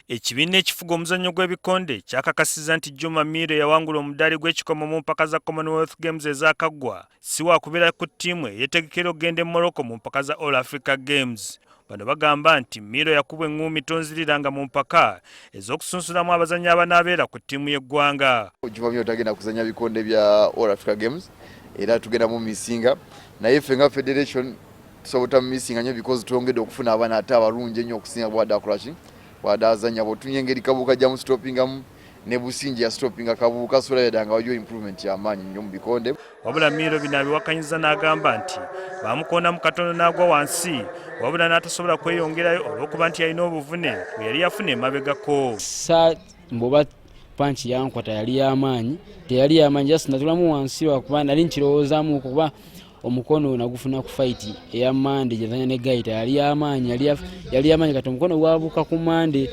Ekibiina ekifuga omuzannyo gw'ebikonde kyakakasizza nti Juma Miiro yawangula omudaali gw'ekikomo mu mpaka za Commonwealth Games ezaakaggwa si waakubeera ku ttiimu eyeetegekera okugenda e Morocco mu mpaka za All Africa Games. Bano bagamba nti Miiro yakubwa eŋŋuumi tonziriranga mu mpaka ez'okusunsulamu abazannyi abanaabeera ku ttiimu y'eggwanga. Juma Miiro tagenda kuzannya bikonde bya All Africa Games era tugenda mu misinga, naye ffe nga federation tusobola tamumisinga nnyo because twongedde okufuna abaana ate abalungi ennyo okusinga bwadde akolaki, bwadde azannya. Bw'otunya engeri Kabuuka ajja mustopingamu ne Busingi yastopinga Kabuuka, so olabira nga waliwo improvement y'amaanyi nnyo mu bikonde. Wabula Miiro bino abiwakanyiza n'agamba nti baamukoonamu katono n'agwa wansi, wabula n'atasobola kweyongerayo olw'okuba nti yalina obuvune bwe yali yafuna emabegako. Sa mboba punch yankwata yali yamaanyi, teyali yamaanyi, just natulamu wansi lwakuba nali nkirowoozaamu kuba omukono nagufuna ku fight eya Mande gyazanya ne Gaita, yali yamaanyi, yali yamaanyi. Kati omukono gwabuka ku Mande,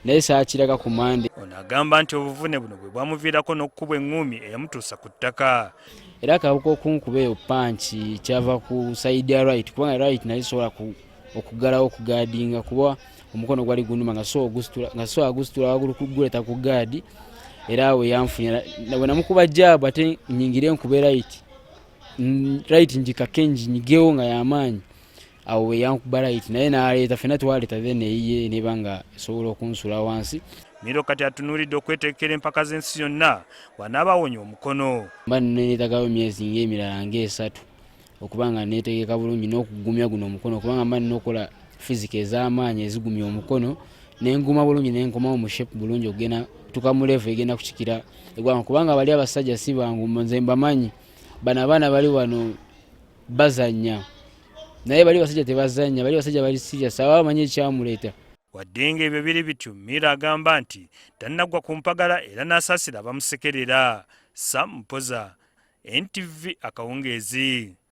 naye saakiraga ku Mande. Ono agamba nti obuvune buno bwe bwamuviirako n'okukubwa eŋŋuumi eyamutuusa ku ttaka. Era akabuka okunkuba eyo punch kyava ku side ya right, kubanga right nali sobola okuggalawo okuguardinga, kuba omukono gwali gunuma nga so agusitula waggulu guleeta ku guard. Era awo yanfunye bwe namukuba jab, ate nyingire nkube right, right njikake njinyigewo nga yamaanyi. Awo we yankuba right, naye naleeta, fenna twaleeta, then eyiye neba nga esobola okunsula wansi. Miiro kati atunuulidde okwetegekera empaka z'ensi yonna bw'anaaba awonya omukono. Mba neetagayo emyezi ng'emirala ng'esatu okuba nga neetegeka bulungi n'okugumya guno omukono, kubanga mba nina okukola physical ez'amaanyi ezigumya omukono, nenguma bulungi, nenkomawo mu shape bulungi okugenda tuka mu level egenda kukikira eggwanga, kubanga bali abasajja si bangu. Nze mbamanyi bano abaana bali wano bazannya, naye bali basajja tebazannya, bali basajja bali serious, aba bamanyi ekyamuleeta. Wadde ng'ebyo biri bityo, Miiro agamba nti tannaggwa ku mpagala era n'asaasira abamusekerera. Sam Mpoza, NTV, akawungeezi.